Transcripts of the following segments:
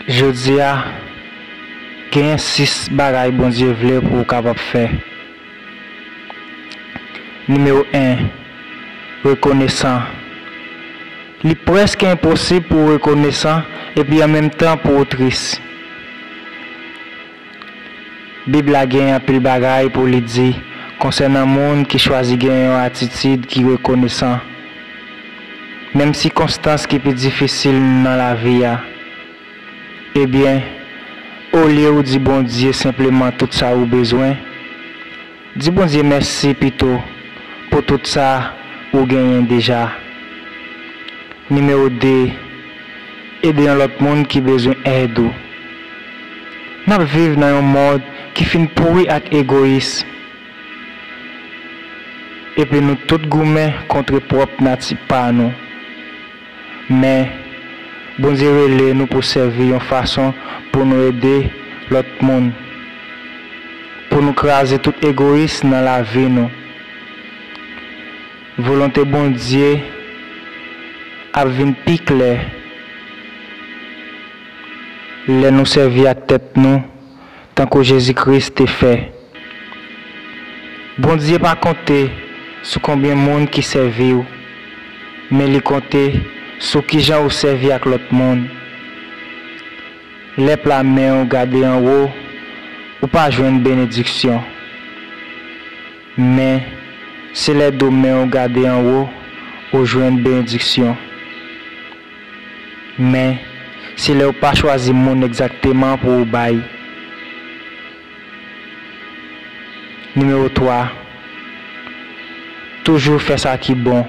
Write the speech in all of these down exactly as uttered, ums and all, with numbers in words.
Jodi a, genyen sis bagay Bondye vle pou w kapab fè. Nimewo en, rekonesan. Li prèske enposib pou w rekonesan epi an menm tan pou w tris. Bib la gen anpil bagay pou li di konsènan moun ki chwazi gen yon atitid ki rekonesan, menm sikonstans ki pi difisil nan lavi a. Ebyen, olye w di Bondye senpleman tout sa ou bezwen, di Bondye mèsi pito pou tout sa ou genyen deja. Nimewo de, ede yon lòt moun ki bezwen èd ou. N ap viv nan yon mond ki fin pouri ak egoyis, epi nou tout goumen kont pwòp nati pa nou. Men, Bondye rele nou pou sèvi yon fason pou nou ede lòt moun, pou nou kraze tout egoyis nan lavi nou. Volonte Bondye ap vin pi klè lè nou sèvi ak tèt nou tankou Jezi Kris te fè. Bondye pa konte sou konbyen moun ki sèvi w, men li konte sou kijan ou sèvi ak lòt moun. Lè pla men w gade anwo, ou pa jwenn benediksyon. Men, se lè do men w gade anwo, ou jwenn benediksyon. Men, se lè w pa chwazi moun egzakteman pou w bay. Nimewo twa, toujou fè sa ki bon.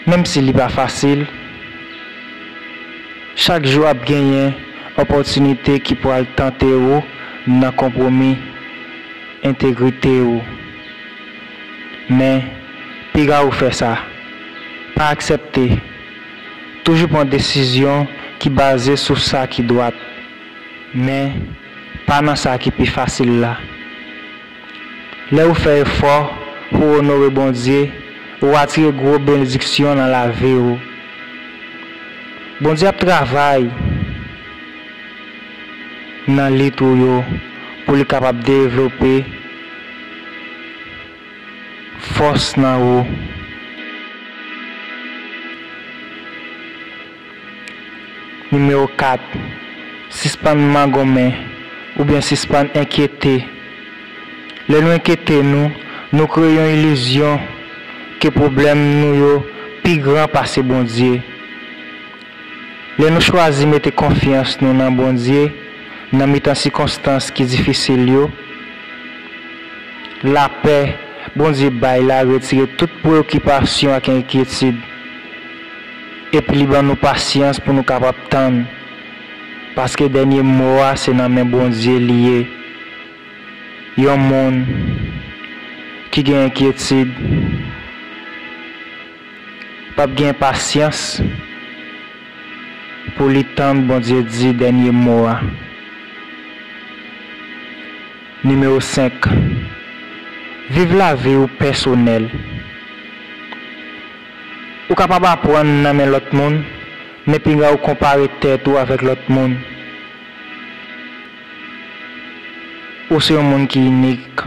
Menm si li pa fasil, chak jou ap genyen opòtinite ki pral tante w nan konpwomi entegrite w. Men, piga w fè sa. Pa aksepte. Toujou pran desizyon ki baze sou sa ki dwat, men pa nan sa ki pi fasil la. Lè ou fè efò pou w onore Bondye, ou atire gwo benediksyon nan lavi w. Bondye ap travay nan lit ou yo pou li kapab devlope fòs nan ou. Nimewo kat, sispann magonmen oubyen sispann enkyete. Lè nou enkyete nou, nou kreye yon ilizyon ke pwoblèm nou yo pi gran pase Bondye. Lè nou chwazi mete konfyans nou nan Bondye nan mitan sikonstans ki difisil yo, lapè Bondye bay la retire tout preyokipasyon ak enkyetid, epi li ban nou pasyans pou nou kapab tann, paske dènye mo a se nan men Bondye li ye. Yon moun ki gen enkyetid p ap gen pasyans pou li tann Bondye di dènye mo a. Nimewo senk, viv lavi w pèsonèl. Ou kapab aprann nan men lòt moun, men pinga w konpare tèt ou avèk lòt moun. Ou se yon moun ki inik.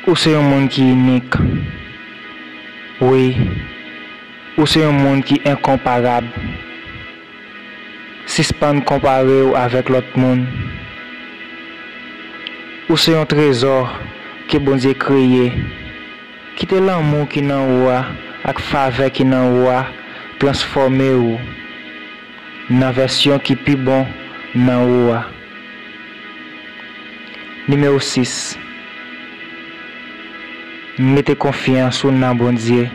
Ou se yon moun ki inik. Wi, ou se yon moun ki enkonparab. Sispann konpare w avèk lòt moun. Ou se yon trezò ke Bondye kreye. Kite lanmou ki nan ou a ak favè ki nan ou a transfòme w nan vèsyon ki pi bon nan ou a. Nimewo sis, mete konfyans ou nan Bondye.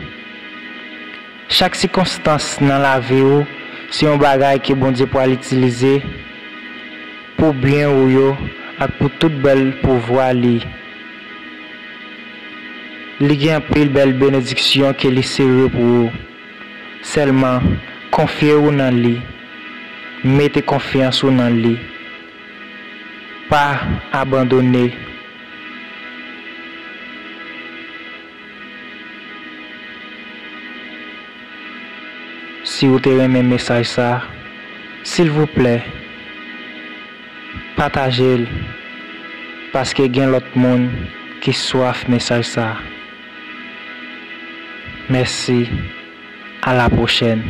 Chak sikonstans nan lavi w se yon bagay ke Bondye pral itilize pou byen ou yo ak pou tout bèl pouvwa li. Li gen anpil bèl benediksyon ke li sere pou ou. Sèlman, konfye w nan li. Mete konfyans ou nan li. Pa abandone. Si w te renmen mesaj sa, silvouplè, pataje l, paske gen lòt moun ki swaf mesaj sa. Mèsi, a la pwochèn.